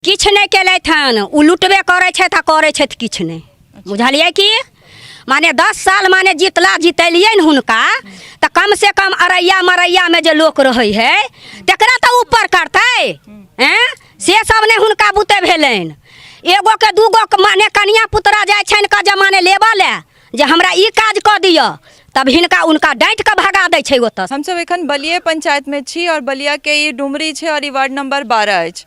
किछु नहि केलथि हन। ओ लुटबे करै छथि आ करै छथि किछु नहि, बुझलियै की? माने 10 साल माने जितला जितेलियै ने हुनका, तऽ कम से कम अरैया मरैयामे जे लोक रहै है तकरा तऽ ऊपर करतै। एँ से सब नहि हुनका बुते भेलनि। एगोके दूगो माने कनिया पुतरा जाइ छनि कऽ जे माने लेबऽ लए जे हमरा ई काज कऽ दिअ, तब हिनका उनका डाँटि कऽ भगा दै छै ओतऽ। हमसब एखन बलिए पंचायतमे छी आओर बलियाके ई डुमरी छै आओर ई वार्ड नंबर 12 अछि।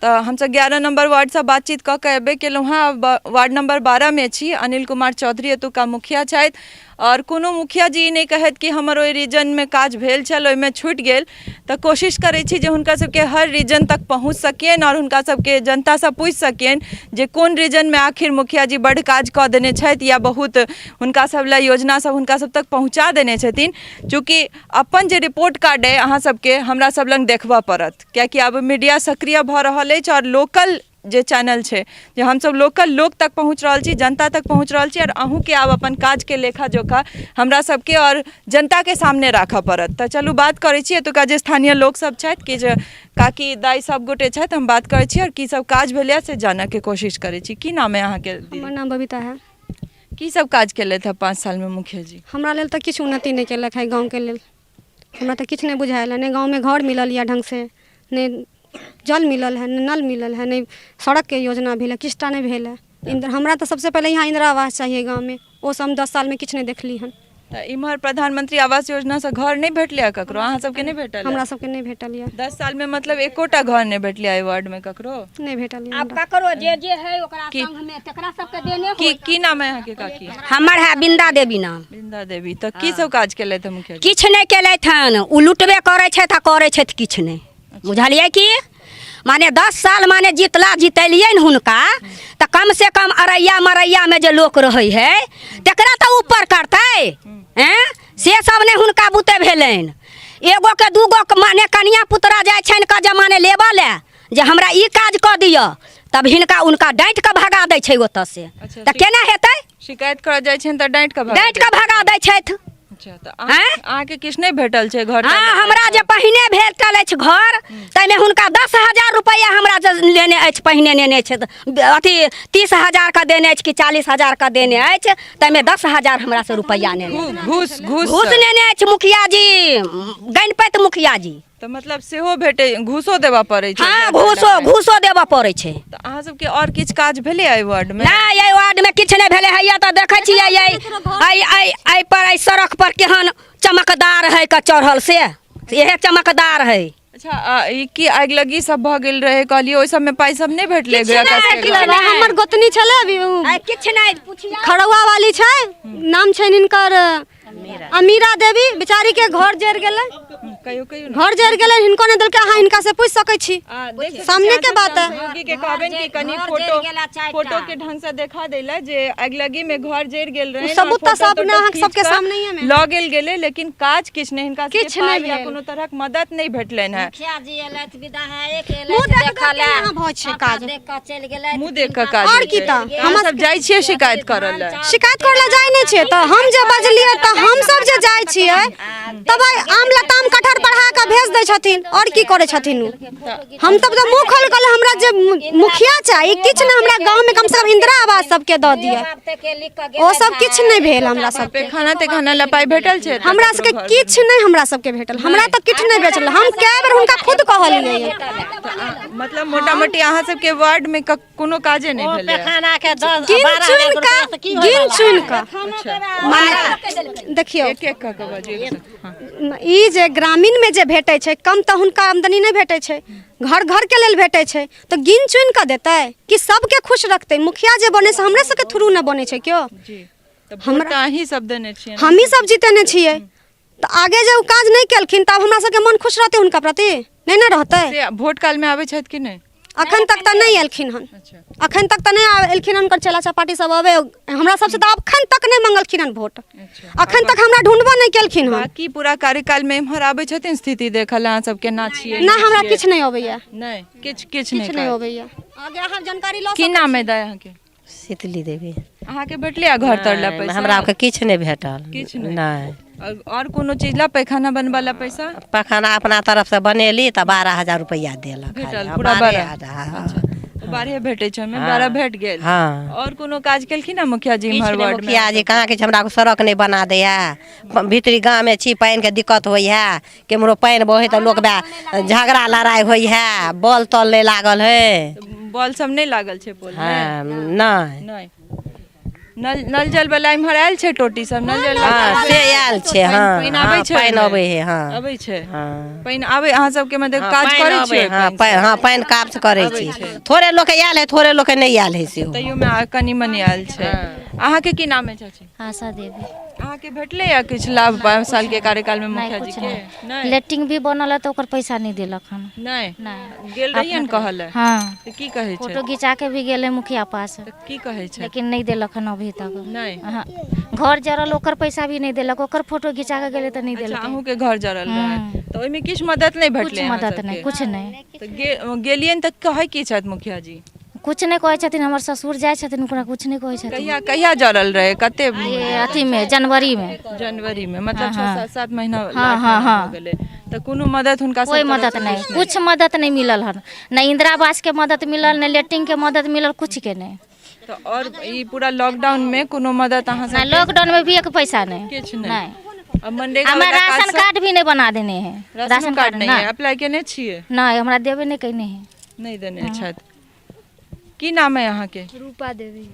तऽ हमसब 11 नंबर वार्डसँ बातचीत कऽ कऽ अयबे केलहुँ हँ, आब वार्ड नंबर 12मे छी। अनिल कुमार चौधरी एतुका मुखिया छथि आओर कोनो मुखिया जी ई नहि कहथि कि हमर ओहि रीजनमे काज भेल छल, ओहिमे छुटि गेल। तऽ कोशिश करै छी जे हुनका सबके हर रीजन तक पहुँच सकियनि आओर हुनका सबके जनतासँ पूछि सकियनि जे कोन रीजनमे आखिर मुखिया जी बड्ड काज कऽ देने छथि या बहुत हुनका सब लए योजना सब हुनका सब तक पहुँचा देने छथिन। चूँकि अपन जे रिपोर्ट कार्ड अइ अहाँ सबके हमरा सब लग देखबऽ पड़त, कियाकि आब मीडिया सक्रिय भऽ रहल अछि आओर लोकल जे चैनल छै जे हमसब लोकल लोक तक पहुँच रहल छी, जनता तक पहुँच रहल छी आओर अहूँके आब अपन काजके लेखा जोखा हमरा सबके आओर जनताके सामने राखऽ पड़त। तऽ चलू बात करै छी एतुका जे स्थानीय लोक सब छथि, किछु काकी दाइ सब गोटे छथि, हम बात करै छी आओर की सब काज भेलैए से जानऽके कोशिश करै छी। की नाम अइ अहाँके? हमर नाम बबीता है। की सब काज केलथि हँ 5 सालमे मुखिया जी? हमरा लेल तऽ किछु उन्नति नहि केलक है। गाँवके लेल हमरा तऽ किछु नहि बुझायल है। नहि गाँवमे घर मिलल यऽ ढङ्गसँ, नहि जल मिलल है, नहि नल मिलल है, नहि सड़कके योजना भेल है, किछु टा नहि भेल है। हमरा तऽ सबसँ पहिले यहाँ इन्दिरा आवास चाहिए गाँवमे। ओ सब हम 10 सालमे किछु नहि देखली हन। तऽ इम्हर प्रधानमंत्री आवास योजनासँ घर नहि भेटलै हँ ककरो? अहाँ सबके नहि भेटल? हमरा सबके नहि भेटल यऽ। 10 सालमे मतलब एकोटा घर नहि भेटलै एहि वार्डमे ककरो? नहि भेटल यऽ। आब ककरो जे जे है ओकरा संगमे तकरा सबके देने। की नाम है अहाँके काकी? हमर है बिंदा देवी नाम। बिंदा देवी। तऽ की सब काज केलथि मुखिया जी? किछु नहि केलथि हन। ओ लुटबे करै छथि आ करै छथि किछु नहि, बुझलियै की? माने 10 साल माने जितला जितेलियै ने हुनका, तऽ कम से कम अरैया मरैयामे जे लोक रहै है तकरा तऽ ऊपर करतै। एँ से सब नहि हुनका बुते भेलनि। एगोके दूगो माने कनिया पुतरा जाइ छनि कऽ जे माने लेबऽ लए जे हमरा ई काज कऽ दिअ, तब हिनका उनका डाँटि कऽ भगा दै छै ओतऽ से। तऽ केना हेतै? शिकायत करऽ जाइ छनि तऽ डाँटि कऽ डाँटि कऽ भगा दै छथि। अच्छा, तऽ अहाँके किछु नहि भेटल छै घर? हँ, हमरा जे पहिने भेटल अछि घर, ताहिमे हुनका 10,000 रुपैआ हमरा जे लेने अछि, पहिने लेने छथि, अथी 30,000 के देने अछि कि 40,000 के देने अछि, ताहिमे 10,000 हमरा से रुपैआ नेने, घूस घूस घूस नेने अछि मुखिया जी, गणपति मुखिया जी। तऽ मतलब सेहो भेटै, घूसो देबऽ पड़ै छै? हँ, घूसो देबऽ पड़ै छै। तऽ अहाँ सबके आओर किछु काज भेलै एहि वार्डमे? नहि, एहि वार्डमे किछु नहि भेलै। हैया तऽ देखै छियै एहि एहि एहि पर एहि सड़क पर केहन चमकदार है कऽ चढ़ल, से इहे चमकदार है। अच्छा, ई की आगिलगी सब भऽ गेल रहै कहलियै, ओहि सबमे पाइ सब नहि भेटलै? हमर गोतनी छलै अभी किछु नहि। खड़ौआ वाली छै, नाम छनि हिनकर अमीरा देवी, बेचारी के घर जरि गेलै। कहियो कहियो घर जरि गेलै, हिनको नहि देलकै। अहाँ हिनका से पूछि सकै छी, सामने के बात है। योगी के कहबनि कि कनि फोटो फोटो के ढंग से देखा दै लए जे अगिलगी में घर जरि गेल रहे। सबूत तऽ सब ने अहाँके सबके सामने में लऽ गेल गेलै, लेकिन काज किछु नहि, हिनका किछु नहि या कोनो तरहक मदद नहि भेटलनि है। मुखिया जी एलथि, विदा है एक एलथि मुँह देख देखऽ के लए यहाँ भऽ छै काज। देख कऽ चलि गेलथि। मुँह देख कऽ काज आओर की तऽ हम सब जाइ छियै शिकायत करऽ लए? शिकायत करऽ लए जाइ नहि छियै। तऽ हम जे बजलियै तऽ हम सब जे जाइ छियै तब आइ आम लताम कटहर बढ़ा कऽ भेज दै छथिन। आओर की करै छथिन ओ? हम तब तऽ मुँह खोलि कऽ हमरा जे मुखिया चाही, किछु नहि हमरा गाँवमे, कमसँ कम इन्दिरा आवास सबके दऽ दिअ। ओ सब किछु नहि भेल हमरा सबके। पैखाना तैखाना लए पाइ भेटल छै? हमरा सबके किछु नहि, हमरा सबके भेटल, हमरा तऽ किछु नहि बेचल। हम कए बेर हुनका खुद कहलियै। मतलब मोटा मोटी अहाँ सबके वार्ड में कोनो काजे नहि भेलै? पैखाना के 10 गिन 12 चुनि हजार कऽ रुपया से की होय गिन वाला? चुनि कऽ, माने देखियौ, एक एक कऽ कऽ बाजू, एक सेकंड। हँ। ई जे ग्रामीणमे जे भेटै छै कम, तऽ हुनका आमदनी नहि भेटै छै, घर घरके लेल भेटै छै, तऽ गिन चुनि कऽ देतै कि सबके खुश रखतै? मुखिया जे बनै से हमरे सबके थ्रू ने बनै छै केओ। जी, तऽ वोट तऽ अहीं सब देने छियै ने? हमही सब जीतेने छियै। तऽ आगे जे ओ काज नहि केलखिन तऽ आब हमरा सबके मन खुश रहतै हुनका प्रति? नहि ने रहतै। से वोट काल मे आबै छथि कि नहि? अखन तक तऽ नहि एलखिन हन। अखन तक तऽ नहि एलखिन हन। हुनकर चेला चपाटी सब अबै हमरा सबसँ, तऽ अखन तक नहि मंगलखिन हन वोट। अखन तक हमरा ढूंढबो नहि केलखिन हन। बाकी पूरा कार्यकाल मे एम्हर आबै छथिन स्थिति देखल अहाँ सब केना छियै? नहि, हमरा किछु नहि अबैया। नहि, किछु किछु किछु नहि अबैया। आगे अहाँ जानकारी लऽ की नाम है दाइ अहाँके? शीतली देवी। अहाँके भेटलै आ घर तर लए पैसा? हमरा आरके किछु नहि भेटल। किछु नहि? नहि। आओर कोनो चीज ला, पैखाना बनबऽ ला पैसा? पैखाना अपना तरफसँ बनेली तऽ 12,000 रुपैआ देलक। भेटल खाली। पूरा 12 12? हजार, हँ। तऽ 12 भेटै छै ओहिमे 12 भेट गेल। हँ। आओर कोनो काज केलखिन हँ मुखिया जी किछु इम्हर नहि वार्ड मे? मुखिया जी कहाँ किछु हमरा सड़क नहि बना दैया, भीतरी गाँवमे छी, पानिके दिक्कत होइ है, केम्हरो पानि बहै तऽ लोक बए झगड़ा लड़ाइ होइ है, बॉल तॉल नहि लागल है। बॉल सब नहि लागल छै पोल मे? हँ, नहि। नहि। नल नल जल वाला इम्हर आयल छै? टोटी सब नल जल? हँ, से आयल छै। हँ, पानि आबै हँ, छै पानि ओहिमे? अबै है। हँ, अबै छै। हँ, पानि आबै अहाँ सबके मतलब हँ, काज पानि करै अबै, छियै? हँ, पानि पानि, हँ, पानि काज करै अबै छी। छै। थोड़े लोकके आयल है, थोड़े लोकके नहि आयल है सेहो। तैयो मे कनि मनि आयल छै। अहाँके की नाम है चाची? आशा देवी। अहाँके भेटलै या किछु लाभ 5 साल के कार्यकाल में नहि, मुखिया जी कुछ के? नहि। नहि। लेट्रिन भी बनल है तऽ ओकर पैसा नहि देलक हन। नहि? नहि। गेल रहियनि कहऽ लए? हँ। तऽ की कहै छै? फोटो घिचा के भी गेलै मुखिया पास। तऽ की कहै छै? लेकिन नहि देलक हन अभी तक। नहि? हाँ, घर जरल ओकर पैसा भी नहि देलक, ओकर फोटो घिचा के गेलै तऽ नहि अच्छा, देलकै। अहूँके घर जरल रहै? हम्म। तऽ ओहिमे किछु मदद नहि कुछ भेटलै अहाँ मदद नहि, सबके? कुछ नहि। तऽ गेलियनि तऽ कहै की छथि मुखिया जी? कुछ नहि कहै छथिन। हमर ससुर जाइ छथिन, ओकरा कुछ नहि कहै छथिन। कहिया कहिया जरल रहै, कते? ये अथीमे, जनवरीमे। जनवरी मे, मतलब 6 हँ, 7 7 महीना, हँ, 8 हँ, महीना हँ। भऽ गेलै। तऽ कोनो मदद हुनका सब कोइ तरफ मदद से नहि, किछु? कुछ मदद नहि मिलल हन। नहि इंदिरा आवास के मदद मिलल, नहि लेट्रिन के मदद मिलल, कुछ के नहि। तऽ आओर ई पूरा लॉकडाउन मे कोनो मदद अहाँ नहि, सबके? लॉकडाउन में भी एक पैसा नहीं। किछु नहि? नहि। आ मनरेगा हमरा वाला काज राशन सब? कार्ड भी नहीं बना देने है। राशन कार्ड नहि नहि। अप्लाई केने छियै? नहि, हमरा देबे नहि कयने है। नहि देने छथि। की नाम है अहाँके? रूपा देवी।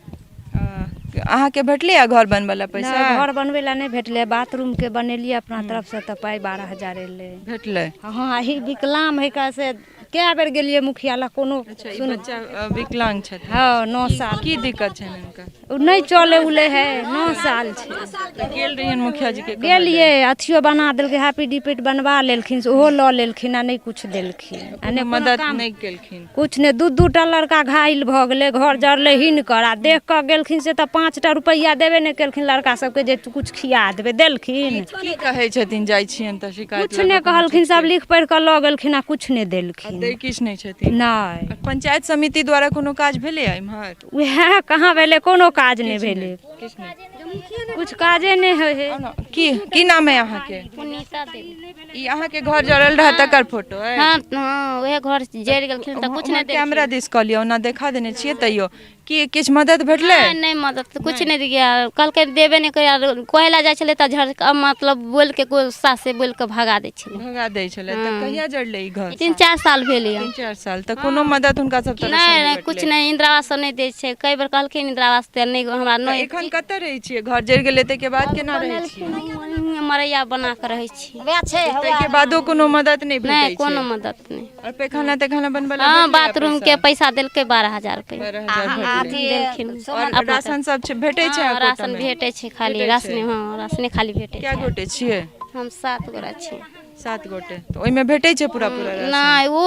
अहाँके भेटलै या घर बनबै लए पैसा? नहि, घर बनबै लए नहि भेटलै। बाथरूमके बनेलियै अपना तरफसँ तऽ पाइ 12,000 एलै। भेटलै? हँ। ई विकलांग है का से कए बेर गेलियै मुखिया लग, कोनो अच्छा, ई सुन बच्चा विकलांग छथिन? हँ, 9 साल। की दिक्कत छनि हुनका? ओ नहि चलै उलै है, 9 साल छै। तऽ गेल रहियनि मुखिया जी के कहऽ लए? गेलियै, अथियो बना देलकै, हैप्पी डिपेट बनवा लेलखिन, से ओहो लऽ लेलखिन आ नहि कुछ देलखिन आ कोनो नहि कोनो मदद काम नहि केलखिन? कुछ नहि। 2 2टा लड़का घायल भऽ गेलै, घर जरलै हिनकर आ देख कऽ गेलखिन से तऽ 5टा रुपैआ देबे नहि केलखिन लड़का सबके जे कुछ खिया देबै, देलखिन? की कहै छथिन जाइ छियनि तऽ शिकायत कुछ लऽ नहि कऽ कोनो कहलखिन, चीजके? सब लिख पढ़ि कऽ लऽ गेलखिन आ कुछ नहि आ देलखिन। दै किछु नहि छथिन? नहि। आ पंचायत समिति द्वारा कोनो काज भेलैया इम्हर? उएह कहाँ भेलै, कोनो काज नहि किछु भेलै। किछु नहि, कुछ काजे नहि होइ है। की की नाम है अहाँके? पुनीता देवी। ई अहाँके घर जरल रहै तकर फोटो अइ? हँ हँ, उएह घर जरि गेलखिन तऽ कुछ नहि। कैमरा दिस कऽ लिअ, ओना देखा देने छियै तैयो। की किछु मदद भेटलै? नहि नहि, मदद कुछ नहि दिया। कहलकै देबे नहि करै। कहै लए जाइ छलै तऽ झड़का मतलब बोलि के, गुस्सा से बोलि के भगा दै छलै। भगा दै छलै। तऽ कहिया जरलै ई घर? 3-4 साल भेल यऽ। 3-4 साल। तऽ कोनो मदद हुनका सब तरफ से नहि नहि, कुछ भेटलै? नहि। इंदिरा आवास सब नहि दै छै। कई बेर कहलखिन इंदिरा आवास तऽ नहि हमरा। तऽ नहि। एखन कतऽ रहै छियै? घर जरि गेलै ताहिके बाद केना रहै छियै? मरैया बना कऽ रहै छी। ताहिके बादो कोनो मदद नहि भेटै नहि, छै? कोनो मदद नहि। आओर पैखाना तैखाना बनबै लए हँ, भेटलैए? बाथरूम के पैसा देलकै 12,000 रुपैआ। 12,000 भेटलै। देलखिन। आओर राशन सब छै, भेटै छै? हँ, कोटा राशन मे? भेटै छै खाली। भेटै छै? राशने, हँ, राशने खाली भेटै कए छै। गोटे छियै? हम 7 गोरा छी। 7 गोटे, तऽ ओहिमे भेटै छै पूरा पूरा राशन? नहि, ओ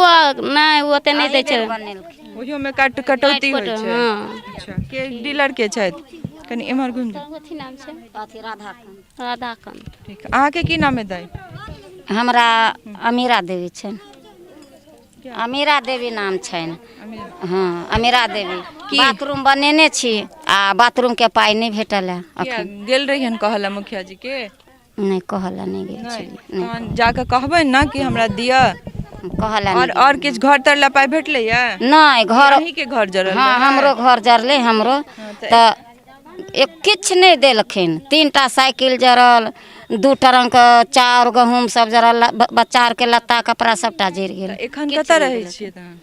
नहि, ओ ओते नहि दै छै। ओहियोमे कट कटौती होइ छै? हँ। अच्छा, के डीलर के छथि? कनि एम्हर घुमि जाउ। कथी नाम छै? राधाकान्त। ठीक। अहाँके की नाम है दाइ? हमरा अमीरा देवी छनि, अमीरा देवी नाम छनि। हँ, अमीरा देवी। बाथरूम बनेने छी आ बाथरूमके पाइ नहि भेटल है किया अखन। गेल रहियनि कहऽ लए मुखिया जी के? नहि, कहऽ लए नहि गेल नहि? छलियै, नहि। तहन जाकऽ कहबनि ने कि हमरा दिअ। कहऽ लए आओर नहि। आओर किछु घर तर लए पाइ भेटलै या? नहि, घर अहीँके घर जरल हँ रहै? हमरो घर जरलै, हमरो तऽ तऽ एक किछु नहि देलखिन। 3टा साइकिल जरल, 2 ट्रंक चाउर गहूँम सब जरल, बच्चा आरके लत्ता कपड़ा सबटा जरि गेल। तऽ एखन कतऽ रहै छियै तहन?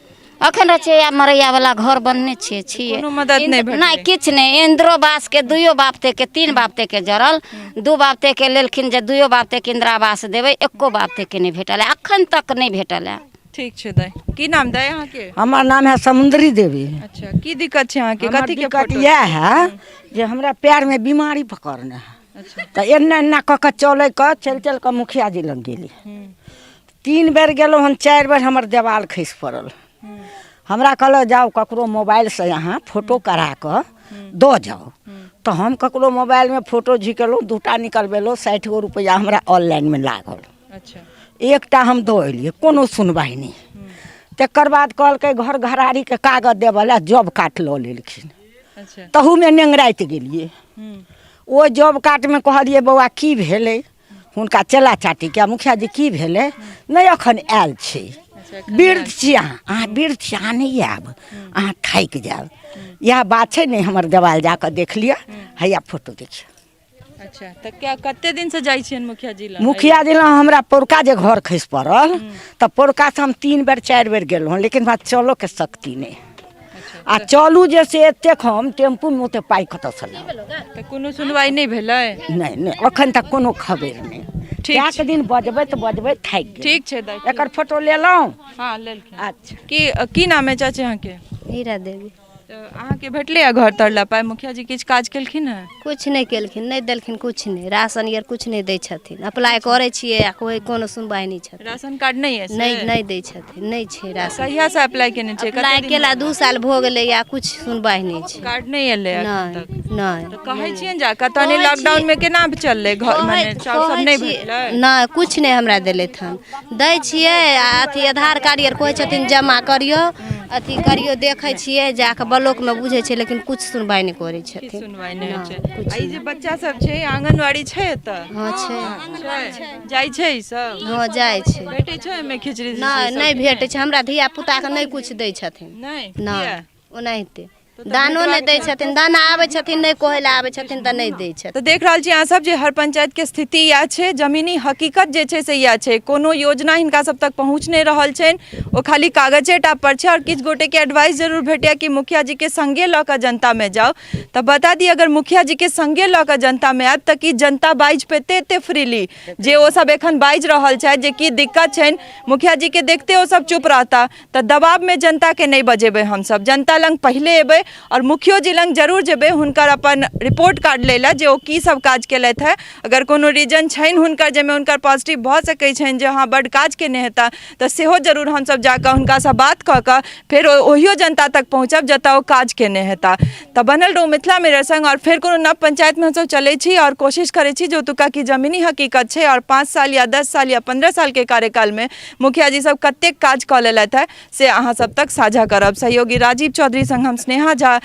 अखन रहै छियै आ मरैया वाला घर बनने छियै छियै। कोनो मदद नहि भेटलै? नहि, किछु नहि। इन्दिरो आवासके दुइयो बापते के, 3 बापते के जरल, 2 बापते के लेलखिन जे दुइयो बापते के इन्दिरा आवास देबै, एको बापते के नहि भेटल है, अखन तक नहि भेटल है। ठीक छै दाइ। की नाम दाइ अहाँके? हमर नाम है समुद्री देवी। अच्छा, की दिक्कत छै अहाँके? हमर कथी के दिक्कत फोटो? इएह है जे हमरा पैरमे बीमारी पकड़ने है। अच्छा। तऽ एना एना कऽ कऽ चलै कऽ चलि चलि कऽ मुखिया जी लग गेली। 3 बेर गेलहुँ हन, 4 बेर हमर देवाल खसि पड़ल। हमरा कहलक जाउ ककरो मोबाइलसँ अहाँ फोटो करा कऽ दऽ जाउ। तऽ हम ककरो मोबाइलमे फोटो झिकेलहुँ, 2टा निकलबेलहुँ, 60 गो रुपैआ हमरा ऑनलाइनमे लागल। अच्छा। एकटा हम दऽ एलियै, कोनो सुनवाइ नहि। तकर बाद कहलकै घर घरारीके कागज देबऽ लए, जॉब कार्ड लऽ लेलखिन। अच्छा। तहूमे नेंगराइत गेलियै। ओ जॉब कार्डमे कहलियै बौआ की भेलै हुनका चेला चाटीके, मुखिया जी की भेलै? नहि अखन आयल छै। वृद्ध छी अहाँ, अहाँ वृद्ध छी, अहाँ नहि आयब, अहाँ थाकि जायब। इएह बात छै। नहि हमर देवाल जाकऽ देख लिअ, हैया फोटो देखियौ। अच्छा, तऽ क्या कते दिनसँ जाइ छियनि मुखिया जी लग? मुखिया जी लग हमरा पौरका जे घर खसि पड़ल तऽ पौरकासँ हम 3 बेर 4 बेर गेलहुँ, लेकिन हमरा चलऽके शक्ति नहि। आ चलू जे से एतेक हम टेम्पूमे ओतेक पाइ कतऽसँ लाउ? तऽ कोनो सुनवाइ नहि भेलै? नहि नहि, एखन तक कोनो खबरि नहि। ठीक। कए दिन बजबैत बजबैत थाकि गेल। ठीक छै दाइ। एकर फोटो लेलहुँ? हँ, लेलखिन। अच्छा, की नाम है चाची अहाँके? हीरा देवी। तऽ अहाँके भेटलै घर तर पाइ? मुखिया जी किछु काज केलखिन हेँ? किछु नहि केलखिन, नहि देलखिन किछु नहि। राशन आर किछु नहि दै छथिन। अप्लाई करै छियै आ कोइ कोनो सुनवाइ नहि छथिन। राशन कार्ड नहि अछि? नहि, नहि दै छथिन, नहि छै राशन। कहियासँ अप्लाई केने छियै? अप्लाई केला 2 साल भऽ गेलै आ किछु सुनवाइ नहि छै। कार्ड नहि एलै एखन तक? नहि। तऽ कहै छियनि जा कतऽ नहि लॉकडाउन मे केना चललै घर, मने चाउर सब नहि भेटलै? नहि, किछु नहि हमरा देलथि हन। दै छियै आ अथी आधार कार्ड आर कहै छथिन जमा करियौ, अथी करियौ। देखै छियै जाकऽ ब्लॉकमे बुझै छै, लेकिन किछु सुनवाइ नहि करै छथिन। सुनवाइ नहि होइ छै। आ ई जे बच्चा सब छै, आंगनबाड़ी छै एतऽ? हँ, छै। जाइ छै ई सब? हँ, जाइ छै। भेटै छै ओहिमे खिचड़ी? नहि, नहि भेटै छै। हमरा धिया पुताके नहि किछु दै छथिन। नहि? नहि, ओनाहिते दानो नहि दै छथिन। दाना आबै छथिन, नहि कहै लए आबै छथिन तऽ नहि दै छथिन। तऽ देख रहल छी अहाँ सब जे हर पंचायत के स्थिति इएह छै, जमीनी हकीकत जे छै से इएह छै। कोनो योजना हिनका सब तक पहुँच नहि रहल छनि, ओ खाली कागजे टा पर छै। और किछु गोटे के एडवाइस जरूर भेटैए कि मुखिया जी के संगे लऽ कऽ जनता मे जाउ। तऽ बता दी, अगर मुखिया जी के संगे लऽ कऽ जनता मे आयब तऽ की जनता बाजि पेतै एते फ्रीली जे ओ सब एखन बाजि रहल छथि जे की दिक्कत छनि? मुखिया जी के देखते ओ सब चुप रहता। तऽ दबावमे जनताके नहि बजेबै हमसब, जनता लग पहिले एबै आओर मुखियो जी लग जरूर जेबै हुनकर अपन रिपोर्ट कार्ड लै लए जे ओ की सब काज केलथि हेँ। अगर कोनो रीजन छनि हुनकर जाहिमे हुनकर पॉजिटिव भऽ सकै छनि जे हँ बड्ड काज केने हेता, तऽ सेहो जरूर हमसब जाकऽ हुनकासँ बात कऽ कऽ फेर ओहियो जनता तक पहुँचब जतऽ ओ काज केने हेता। तऽ बनल रहू मिथिला मिरर संग आओर फेर कोनो नव पंचायतमे हमसब चलै छी आओर कोशिश करै छी जे ओतुका की जमीनी हकीकत छै आओर 5 साल या 10 साल या 15 सालके कार्यकालमे मुखिया जी सब कतेक काज कऽ लेलथि हेँ से अहाँ सब तक साझा करब। सहयोगी राजीव चौधरी संग हम स्नेहा झा,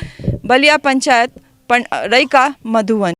बलिया पंचायत, रैका, मधुबनी।